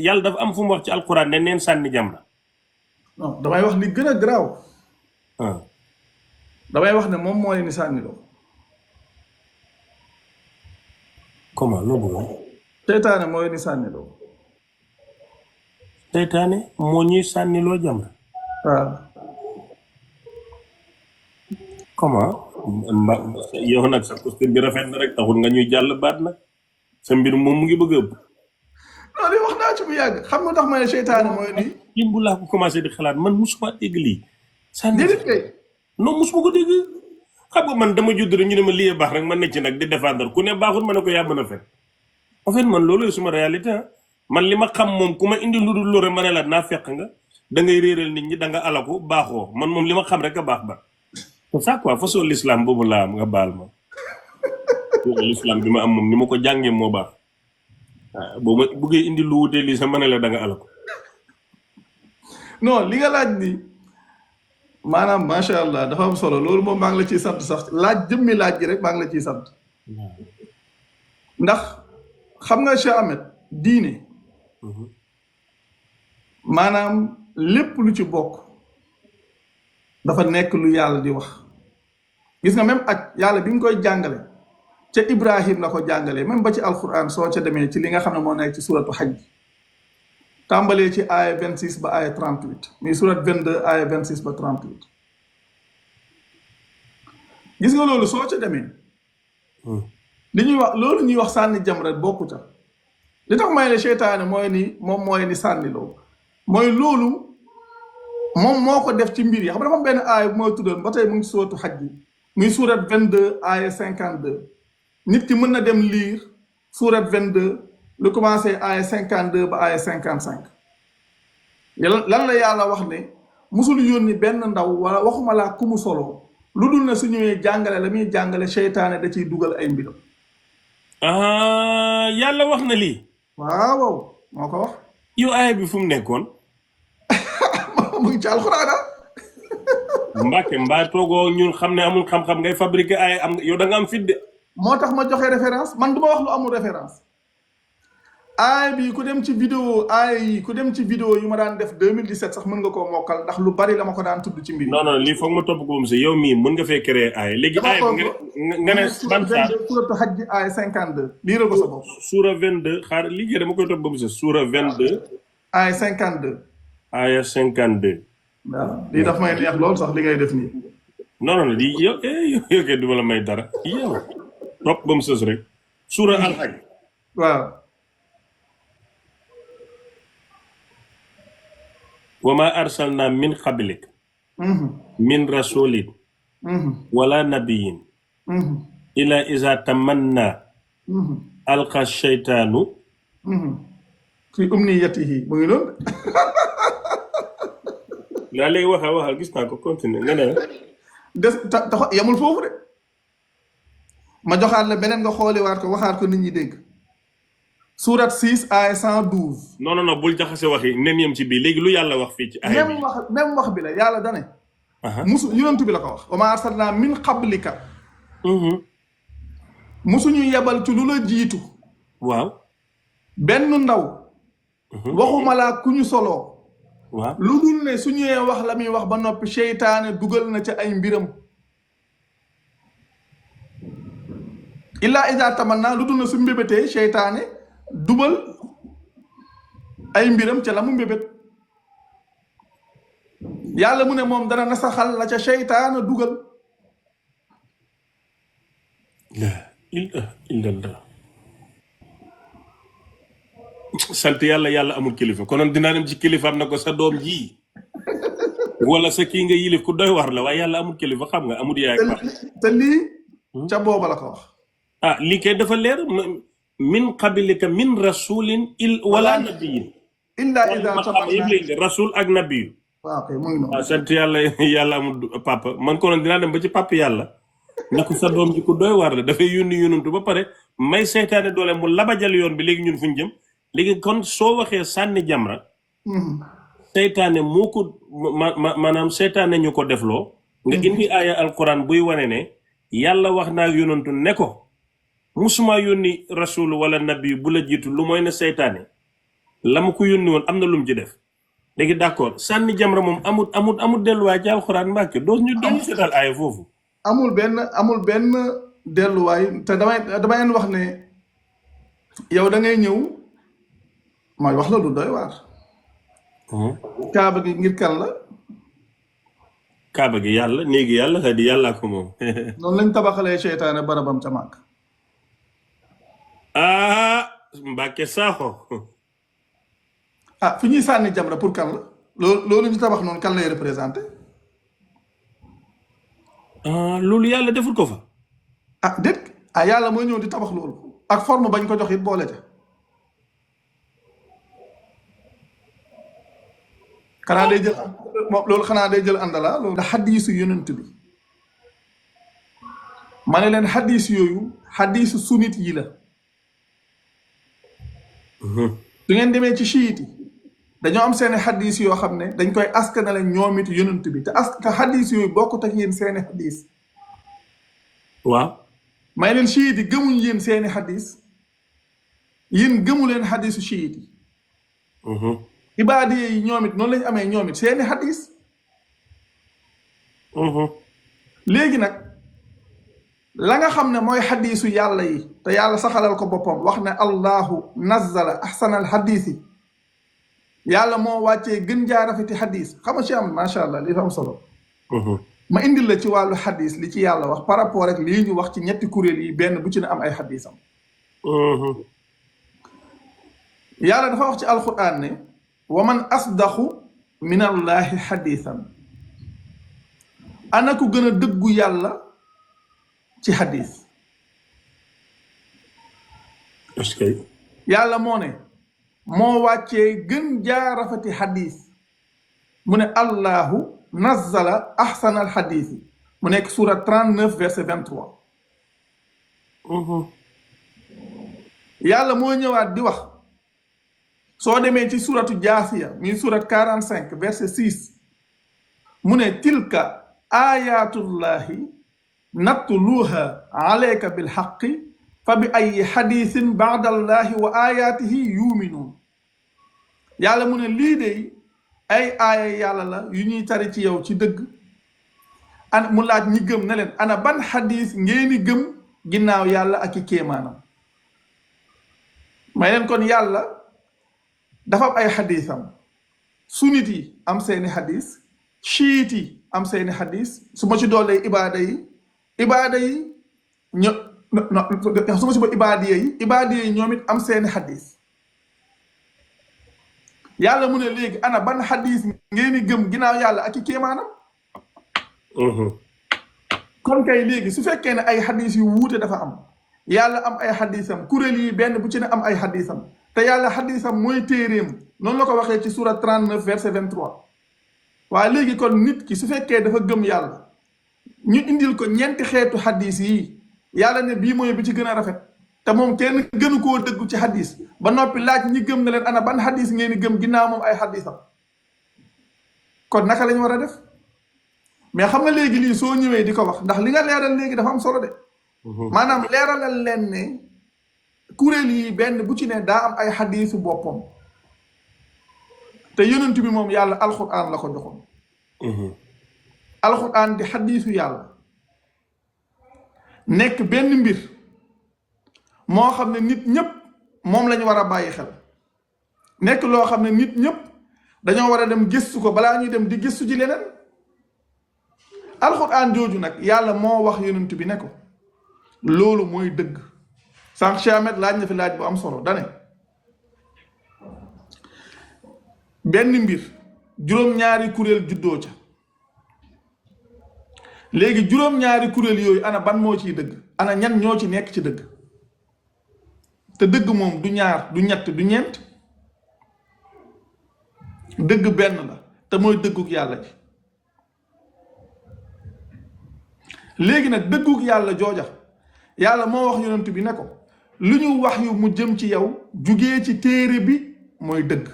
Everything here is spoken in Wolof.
yàlla dafa am fu mu wax ci alquran ne neen sànni jamra. non damay wax li gën a garaaw ah damay wax ne moom moo leen di sànniloo comment loo bëgg a wax? seytaane moo leen di sànniloo seytaane moo ñuy sànniloo jamra. waaw comment mba yow nag sa costume bi rafet na rek taxul nga ñuy jàll baat nag sa mbir moom mu ngi bëgg a ëpp. non li wax naa ci bu yàgg xam nga tax ma ne seytaane mooy nii yimbu laa ko commencé di xalaat man musuma dégg lii. sànni déedéet kay non musuma ko dégg xam nga man dama judd rek ñu ne ma lii baax rek man ne ci nag di défendre ku ne baaxul ma ne ko yaa mën a fen en fait man loolu suma réalité ah man li ma xam moom ku ma indi lu dul lore ma ne la naa fekk nga da ngay réeral nit ñi da nga alaku baaxoo man moom li ma xam rek a baax ba c'est ça quoi façon l'islam boobu laa am nga baal ma l'islam bi ma am moom ni ma ko jàngee moo baax waaw boo ma buggee indi lu wutee lii sa ma ne la da nga alaku. non li nga laaj ni maanaam macha allah dafa am solo loolu moom maa ngi la ciy sant sax laaj jëmmi laaj ji rek maa ngi la ciy sant ndax xam nga Cheikh Ahmed diine maanaam lépp lu ci bokk dafa nekk lu yàlla di wax gis nga même aj yàlla bi nga koy jàngale ca Ibrahim la ko jàngalee même ba ci alquran soo ca demee ci li nga xam ne moo nekk ci suratu xaj bi tàmbalee ci aaya 26 ba aaya 38 muy surat 22 aaya 26 ba 38 gis nga loolu soo ca demee li ñuy wax loolu ñuy wax sànni jamra bokku ca li tax may ne seytaane mooy ni moom mooy ni sànni loolu mooy loolu moom moo ko def ci mbir yi xam nga dafa am benn aaya bu mooy tuddoon ba tey mu ngi suratu xaj bi muy surat 22 aaya 52 nit ki mën na dem lire surat 22 lu commencé aaya 52 ba aaya 55 lan la yàlla wax ne musul yónni benn ndaw wala waxuma laa ku mu solo lu dul ne su ñëwee jàngale la muy jàngale seytaane da ciy dugal ay mbiram. yàlla wax na lii. waaw moo ko wax. yow aaya bi fu mu nekkoon. mu ngi ci alxuraan. Mbàkke mbaa toogoo ñun xam ne amul xam-xam ngay fabriquer aaya am yow da nga am fit de. moo tax ma joxe référence man du ma wax lu amul référence. aaya bi ku dem ci vidéo aaya yi ku dem ci vidéo yu ma daan def 2017 sax mën nga koo mokkal ndax lu bari la ma ko daan tudd ci mbir yi. non lii foog ma topp ko moom si yow mii mën nga fee créer aaya léegi aaya bi nga ne ban saa suratu Hajj aaya 52 lii la ko sa bopp. suura 22 xaar liggéey dama koy topp ba mu si suura 22 aaya 52 aaya 52 waaw lii daf may neex lool sax li ngay def nii. non lii yow yow kay du ma la may dara yow topp ba mu sës rek suura al Hajj waaw wa ma arsalna min qablik min rasulin wala nabiyin ila iza tamanna alqa shaytanu fi umniyatihi mu ngi noonu laa léegi waxal gis naa ko continuer nga ne des tax yamul foofu de ma joxaat la beneen nga xooliwaat ko waxaat ko nit ñi dégg surat 6 ay 112 non bul jaxase waxi nen yem ci bii léegi lu yàlla wax fii ci ay même wax bi la yàlla dane musu yonentu bi la ko wax wa ma arsalna min qablika musuñu yebal ci lu la jiitu waaw benn ndaw waxuma laa ku ñu soloo waaw lu dul ne su ñëwee wax la muy wax ba noppi seytaane dugal na ca ay mbiram illaa iza tamanna lu dul ne su mbébétee seytaane dugal ay mbiram ca la mu mbébét yàlla mu ne moom dana nasaxal la ca seytaane dugal la ilaha illallah sant yàlla amul kilifa konoon dinaa dem ci kilifaam na ko sa doom ji wala sa kii nga yilif ku doy war la waaye yàlla amul kilifa xam nga amul yaay te lii ca booba la ko wax lii kay dafa leer min qablika min rasulin wala nabiyin illa ida tamanna rasul ak nabiyu waaw kay mu ngi noonu sant yàlla amul papa man konoon dinaa dem ba ci papa yàlla ne ko sa doom ji ku doy war la dafay yónni yonantu ba pare may seytaane doole mu labajal yoon bi léegi ñun fuñ jëm léegi kon soo waxee sànni jamra seytaane moo ko maanaam seytaane ñu ko defloo nga indi aaya alquran buy wane ne yàlla wax naa yonantu ne ko musuma yónni rasul wala nabi bu la jiitu lu mooy ne seytaane la ma ko yónni woon am na lu mu ci def léegi d'accord sànni jamra moom amut delluwaay ci alxuraan mbàkke doo ñu doon seetal aaya foofu. amul benn delluwaay te damay leen wax ne yow da ngay ñëw mooy wax la du doy waar. kaaba gi ngir kan la. kaaba gi yàlla néegi yàlla xadi yàllaa ko moom. noonu lañ tabaxalee seytaane barabam ca màkk. ah Mbàkke Saaxo. fi ñuy sànni jamra pour kan la loolu ñu tabax noonu kan lay représenté. loolu yàlla deful ko fa. déet yàlla mooy ñëw di tabax loolu ak forme bañ ko jox it boole ca. xanaa day jël loolu xanaa day jël àndala loolu da xadiisu yonent bi ma ne leen xadiis yooyu xadiisu sunnit yi la. su ngeen demee ci chiite yi dañoo am seeni xadiis yoo xam ne dañ koy askanale ñoom it yonent bi te xadiis yooyu bokkut ak yéen seeni xadiis. waaw. may leen chiite yi gëmuñ yéen seeni xadiis yéen gëmu leen xadiisu chiite yi. ibaadi yi ñoom it noonu lañ amee ñoom it seeni xadiis. léegi nag la nga xam ne mooy xadiisu yàlla yi te yàlla saxalal ko boppam wax ne allahu nazzala ahsanal xadiisi yàlla moo wàccee gën jaa rafeti xadiis xam nga ci am macha allah li fa am solo. ma indil la ci wàllu xadiis li ci yàlla wax par rapport ak lii ñu wax ci ñetti kuréel yi benn bu ci ne am ay xadiisam. yàlla dafa wax ci alquran ne wa man asdaqu min allahi xadiisan ana ku gën a dëggu yàlla ci xadiis. est-ce que. yàlla moo ne moo wàccee gën jaa rafeti xadiis mu ne allahu nazzala ahsanal xadiisi mu nekk surat 39 verset 23. yàlla moo ñëwaat di wax soo demee ci suratu jaasiya muy surat 45 verset 6 mu ne tilka ayatullahi natluha alayka bilxaqi fa bi ay xadiisin baadallahi wa ayaatihi yuminuun. yàlla mu ne lii de ay aaya yàlla la yu ñuy tari ci yow ci dëgg an mu laaj ñi gëm ne leen ana ban xadiis ngeeni gëm ginnaaw yàlla ak i kéemaanam. may leen kon yàlla dafa am ay xadiisam sunnit yi am seeni xadiis chiit yi am seeni xadiis su ma ci doolee ibaada yi su ma ci ba ibaadiya yi ñoom it am seeni xadiis. yàlla mu ne léegi ana ban xadiis ngeen di gëm ginnaaw yàlla ak i kéemaanam. kon kay léegi su fekkee ne ay xadiis yu wuute dafa am yàlla am ay xadiisam kuréel yi benn bu ci ne am ay xadiisam te yàlla xadiisam mooy téeréem noonu la ko waxee ci surat 39 verset 23. waaye léegi kon nit ki su fekkee dafa gëm yàlla ñu indil ko ñeenti xeetu xadiis yi yàlla ne bii mooy bi ci gën a rafet te moom kenn gënu koo dëggu ci xadiis ba noppi laaj ñi gëm na leen ana ban xadiis ngeen di gëm ginnaaw moom ay xadiisam kon naka lañ war a def. mais xam nga léegi lii soo ñëwee di ko wax ndax li nga leeral léegi dafa am solo de. maanaam leeralal leen ne kuréel yi benn bu ci ne daa am ay xadiisu boppam te yonent bi moom yàlla alxuraan la ko joxoon. alxuraan di xadiisu yàlla nekk benn mbir moo xam ne nit ñëpp moom lañu war a bàyyi xel nekk loo xam ne nit ñëpp dañoo war a dem gëstu ko balaa ñuy dem di gëstu ji leneen. alxuraan jooju nag yàlla moo wax yonent bi ne ko loolu mooy dëgg sànq Cheikh Ahmed laaj na fi laaj bu am solo dane benn mbir juróom-ñaari kuréel juddoo ca léegi juróom-ñaari kuréel yooyu ana ban moo ciy dëgg ana ñan ñoo ci nekk ci dëgg te dëgg moom du ñaar du ñett du ñeent dëgg benn la te mooy dëgguk yàlla ji. léegi nag dëgguk yàlla jooja yàlla moo wax yonent bi ne ko lu ñu wax yu mu jëm ci yow jugee ci téere bi mooy dëgg.